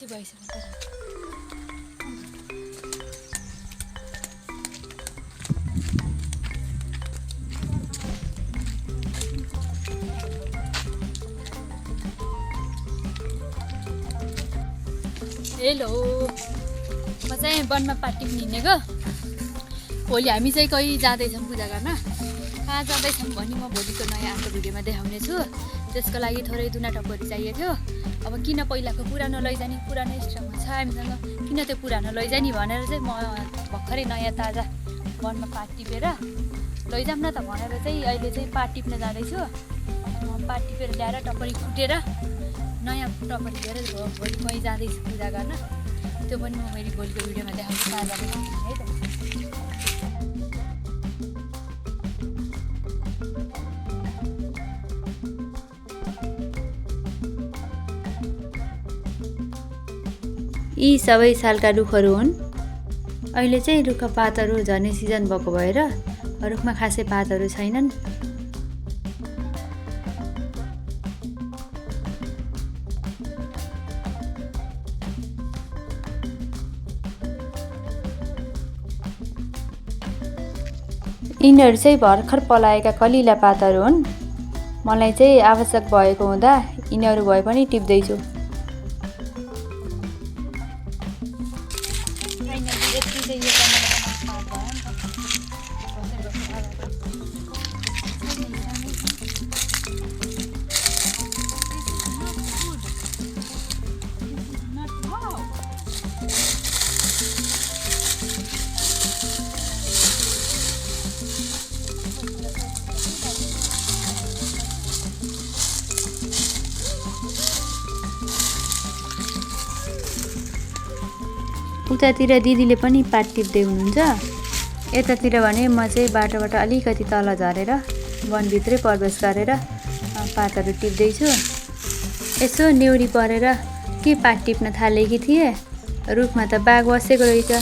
Hello, म चाहिँ वनमा पार्टी हिँडेको। भोलि हामी चाहिँ कहीँ जाँदैछौँ पूजा गर्न। कहाँ जाँदैछौँ भने म भोलिको नयाँ आएको भिडियोमा देखाउने छु। त्यसको लागि थोरै दुना टप्परी चाहिएको थियो। अब किन पहिलाको पुरानो लैजाने, पुरानो स्टकमा छ हामीसँग, किन त्यो पुरानो लैजाने भनेर चाहिँ म भर्खरै नयाँ ताजा वनमा पाट टिपेर लैजाऊँ न त भनेर चाहिँ अहिले चाहिँ पाट टिप्न जाँदैछु। पाट टिपेर ल्याएर टप्परी कुटेर नयाँ टप्परी लिएर भोलि कहीँ जाँदैछु पूजा गर्न। त्यो पनि म मैले भोलिको भिडियोमा देखाउँछु कहाँ जाँदैछु है त। यी सबै सालका रुखहरू हुन्। अहिले चाहिँ रुखपातहरू झर्ने सिजन भएको भएर रुखमा खासै पातहरू छैनन्। यिनीहरू चाहिँ भर्खर पलाएका कलिला पातहरू हुन्। मलाई चाहिँ आवश्यक भएको हुँदा यिनीहरू भए पनि टिप्दैछु। उतातिर दिदीले पनि पाट टिप्दै हुनुहुन्छ। यतातिर भने म चाहिँ बाटोबाट अलिकति तल झरेर वनभित्रै प्रवेश गरेर पातहरू टिप्दैछु। यसो नेउरी परेर के पाट टिप्न थालेकी थिएँ, रुखमा त बाघ बसेको रहेछ।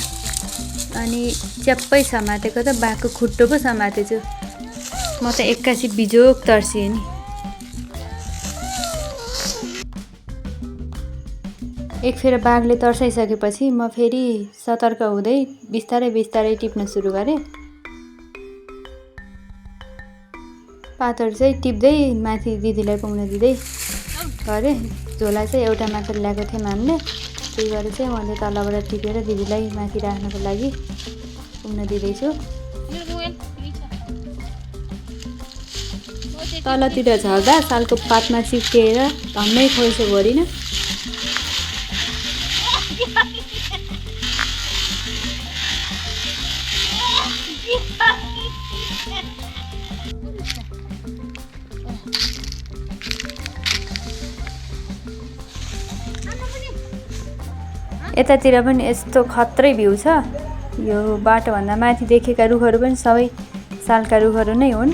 अनि च्याप्पै समातेको त बाघको खुट्टो पो समातेछु। म त एक्कासी बिजोग तर्सिएँ नि। एक फेर बाघले तर्साइसकेपछि म फेरि सतर्क हुँदै बिस्तारै बिस्तारै टिप्न सुरु गरेँ। पातहरू चाहिँ टिप्दै माथि दिदीलाई पुग्न दिँदै गरेँ। झोला चाहिँ एउटा मात्र ल्याएको थियौँ हामीले, त्यही भएर चाहिँ मैले तलबाट टिपेर दिदीलाई माथि राख्नको लागि पुग्न दिँदैछु। तलतिर झर्दा सालको पातमा चिप्केर धम्मै खोल्छे भरिन। यतातिर पनि यस्तो खत्रै भ्यू छ। यो बाटोभन्दा माथि देखेका रुखहरू पनि सबै सालका रुखहरू नै हुन्।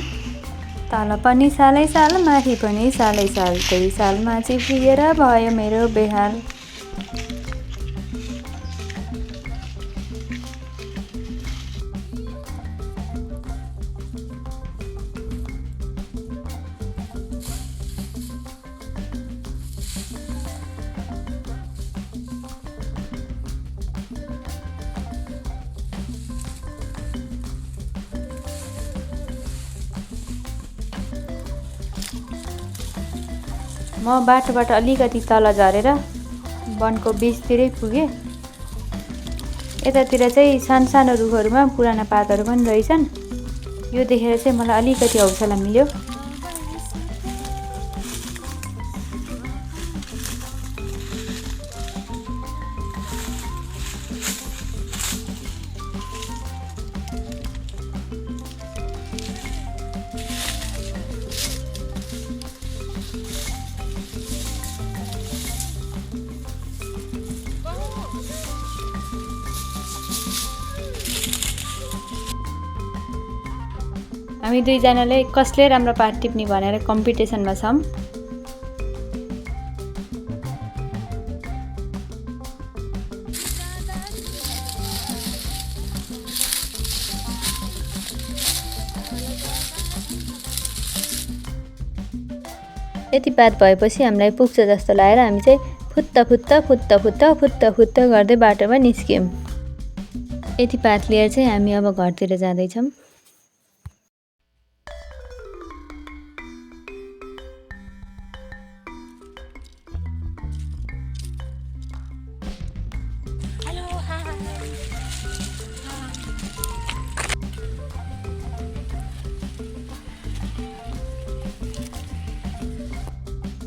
तल पनि सालै साल, माथि पनि सालै साल, त्यही सालमा चिप्लिएर भयो मेरो बेहाल। म बाटोबाट अलिकति तल झरेर वनको बिचतिरै पुगेँ। यतातिर चाहिँ सानो सानो रुखहरूमा पुराना पातहरू पनि रहेछन्। यो देखेर चाहिँ मलाई अलिकति हौसला मिल्यो। हामी दुईजनाले कसले राम्रो पाट टिप्ने भनेर कम्पिटिसनमा छौँ। यति पात भएपछि हामीलाई पुग्छ जस्तो लागेर हामी चाहिँ फुत्त फुत्त फुत्त फुत्त फुत्त फुत्त गर्दै बाटोमा निस्क्यौँ। यति पात लिएर चाहिँ हामी अब घरतिर जाँदैछौँ।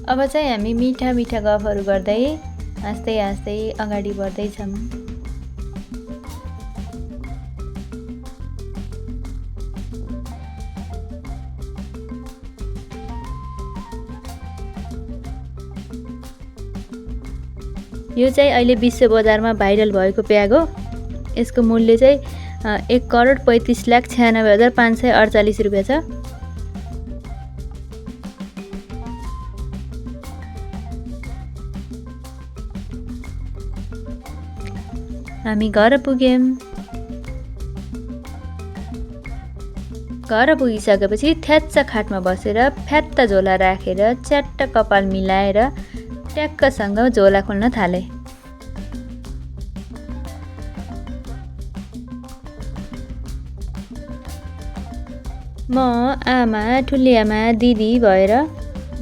अब चाहिँ हामी मिठा मिठा गफहरू गर्दै हाँस्दै हाँस्दै अगाडि बढ्दैछौँ। यो चाहिँ अहिले विश्व बजारमा भाइरल भएको प्याग हो। यसको मूल्य चाहिँ 1,35,96,548 रुपियाँ छ। हामी घर पुग्यौँ। घर पुगिसकेपछि थ्याच्च खाटमा बसेर फ्यात्त झोला राखेर च्याट्ट कपाल मिलाएर ट्याक्कसँग झोला खोल्न थाले। म, आमा, ठुली आमा, दिदी भएर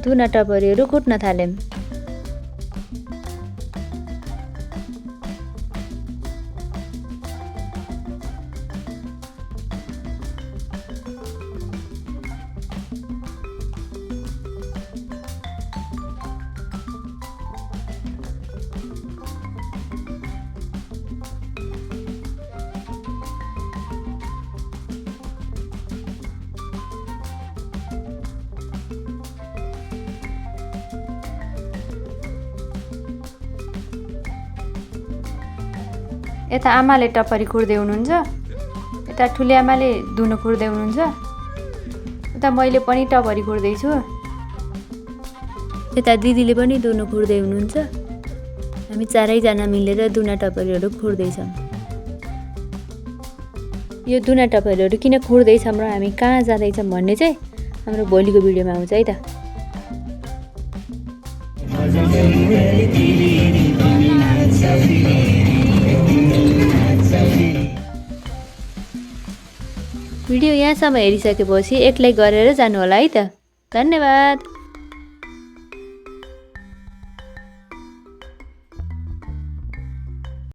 धुना टपरीहरू कुट्न थाल्यौँ। यता आमाले टपरी खुर्दै हुनुहुन्छ, यता ठुली आमाले धुनो खुर्दै हुनुहुन्छ, यता मैले पनि टपरी खुर्दैछु, यता दिदीले पनि धुनो खुर्दै हुनुहुन्छ। हामी चारैजना मिलेर धुना टपरीहरू खुर्दैछौँ। यो धुना टपरीहरू किन खुर्दैछौँ र हामी कहाँ जाँदैछौँ भन्ने चाहिँ हाम्रो भोलिको भिडियोमा आउँछ है त। भिडियो यहाँसम्म हेरिसकेपछि एक लाइक गरेर जानु होला है त। धन्यवाद।